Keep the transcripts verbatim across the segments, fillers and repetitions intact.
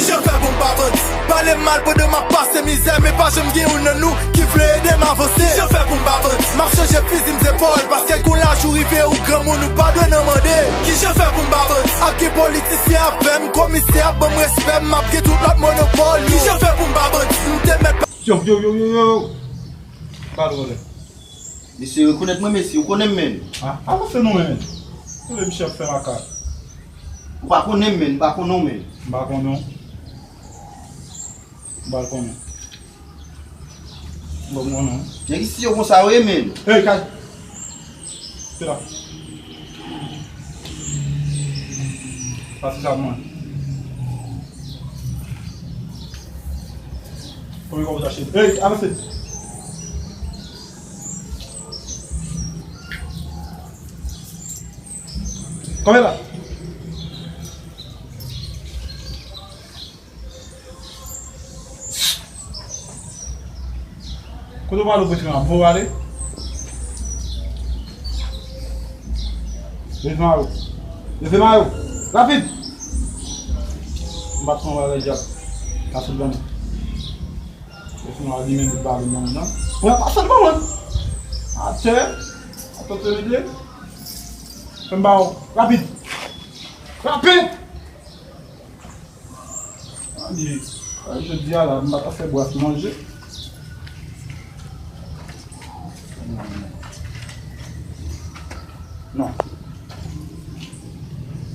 Kijan fè pou m pa bandi? Pale m mal pandan m ap pase mizè, men pa janm gen youn nan nou ki vle ede m avanse. Kijan fè pou m pa bandi? M ap chanje fizi m zepòl, paske gon laj ou rive ou granmoun ou pa dwe nan mande. Kijan fè pou m pa bandi? Ap gen politisyen avè m, komisè ap ban m respè, m ap gen tout lòt monopòl yo. Kijan fè pou m pa bandi? M te mèt pa Yo, yo, yo, yo, yo. Pa twò lè. Mesye rekonèt mwen, mesye, ou konnen m, menn. Ah, avanse non, menn. Tande misye ap fè makak. Ou pa konnen m, menn, m pa konnen w, menn. M pa konnen w. M pa konnen w. M pa konnen w. Nèg isi yo konsa yo ye, menn. Hey, kay. Se la. Pase sa pou mwen. Konbyen kòb ou t achte? Hey, avanse. Konbyen la? Kote w prale, ou prete nan vo ale? Leve mayo. Leve mayo. Rapid! M pa t pran bagay djab. Ka sot ban mwen. Leve mayo li menm li balon nan nan. Pran pa sot ban mwen. Atè. Atè te regle. Fè m ba w. Rapid! Rapid! Ann di, jodi a la, m pa ta fè bwat manje. Non.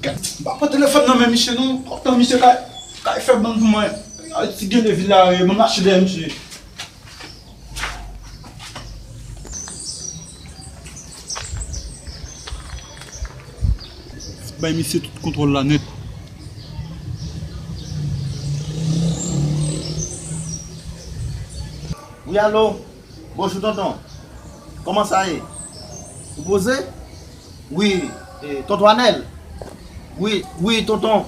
Gad, m pa pran telefòn nan men misye non. Kontan misye kay, kay fè bann pou mwen. Ay, ti gele vila, eh, mwen mache dèyè misye. Bay misye tout kontwòl la nèt. Wi, alo. Bonjou, tonton. Kòman sa ye? Ou poze? Wi, eh, tonton Anèl. Wi, wi, tonton.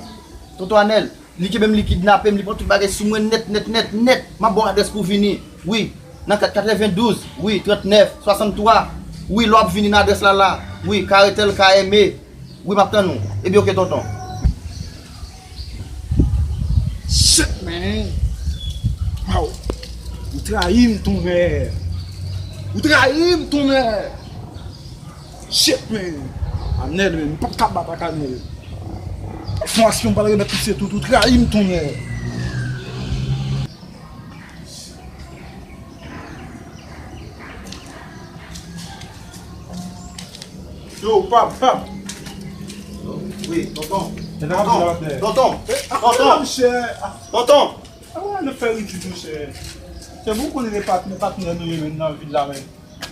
Tonton Anèl. Li kenbe m, li kidnape m, li pran tout bagay sou mwen nèt, nèt, nèt, nèt. M ap ba w adrès pou w vini. Wi, nan kat katrevendouz, wi, trannèf, swasanntwa. Wi, lè w ap vini nan adrès la la. Wi, Karetèl K M E. Wi, m ap tann ou. Ebyen, oke, tonton. Shit, man. Wow. Ou trayi m, tonnè. Ou trayi m, tonnè. Shit, man. Anèl, man. M p ap ka bat ak Anèl. Fè yon aksyon, m pral remèt misye tout. Ou trayi m, tonnè. Yo, pap, pap. Wi, tonton. Tonton, tonton. Tonton. Tonton. Ah, nou fè ridikil, monchè. Se pou konnen patnè, patnè nou ye menm nan vil la menm.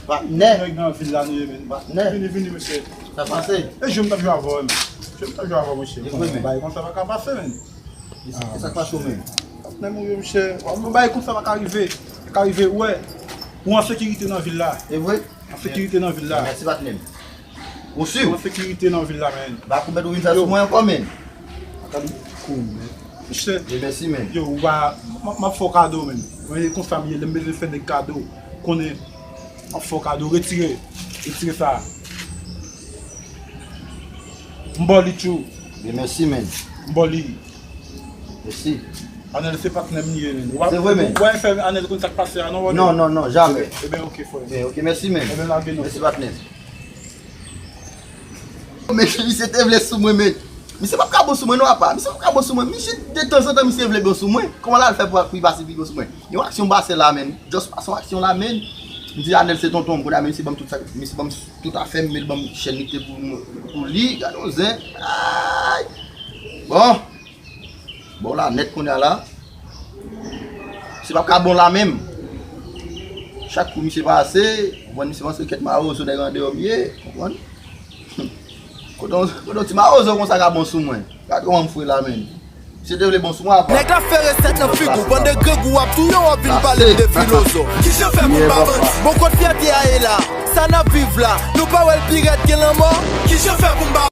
Patnè. Nèg nan vil la nou ye menm. Patnè. Vini, vini, mesye. Sa pase? E jwe m t ap jwe avè w menm. Jwe m t ap jwe avè w, mesye. E vre, men. Bagay konsa pa ka pase, menm. E sa k pase w menm? Patnè m ou ye, mesye. Bagay konsa pa ka rive. Pa ka rive, ou wè. Ou an sekirite nan vil la. E vre? An sekirite nan vil la. Mèsi, patnè m. Ou si? Ou an sekirite nan vil la, menm. Ba kou mèt ou vin fè sou mwen ankò, menm. Gad kou mèt. Mesye. E mèsi, menm. Yo, ou pa, m, m ap fè w kado, menm. Mwen, e konsa m ye, lè m bezwen fè nèg kado. Konnen, m ap fè w kado. Retire. Retire sa. M ba w li tjou. E mèsi, menm. M ba w li. Mèsi. Anèl se patnè m li ye, menm. Se vre, menm. Ou pa fè Anèl konn sa k pase a, non, brother? Non, non, non, jamè. Ebyen, oke, frè. Ebyen, oke, mèsi, menm. Ebyen, lage non. Mèsi, patnè. Men misye te vle sou mwen, men. Misye p ap ka bon sou mwen, non, apa. Misye p ap ka bon sou mwen. Misye, de tanzantan, misye vle bon sou mwen. Kòman l al fè pou, pou li pase pi bon sou mwen? Yon aksyon m pase la, menm. Just pase yon aksyon la, menm. M di Anèl se tonton m, kounye a, men misye ban m tout sa, misye ban m tout afè m, men l ban m chèn li te pou, pou li. Gade yon zen. Ay! Bon. Bon la nèt kounye a la. Misye p ap ka bon la menm. Chak kou misye pase, ou konprann, misye panse kèt mawozo nèg andeyò m ye, konprann? Kote yon, kote yon ti mawozo konsa ka bon sou mwen. Gad kòman m fre la menm. Misye te vle bon sou mwen apa. Nèg la fè resèt nan figi w, pandan grangou ap touye w, w ap vin pale m de filozòf. Kijan fè pou m pa bandi? Bon, kot fyète a ye la? Sa n ap viv la, nou pa wè l pi rèd ke lanmò? Kijan fè pou m pa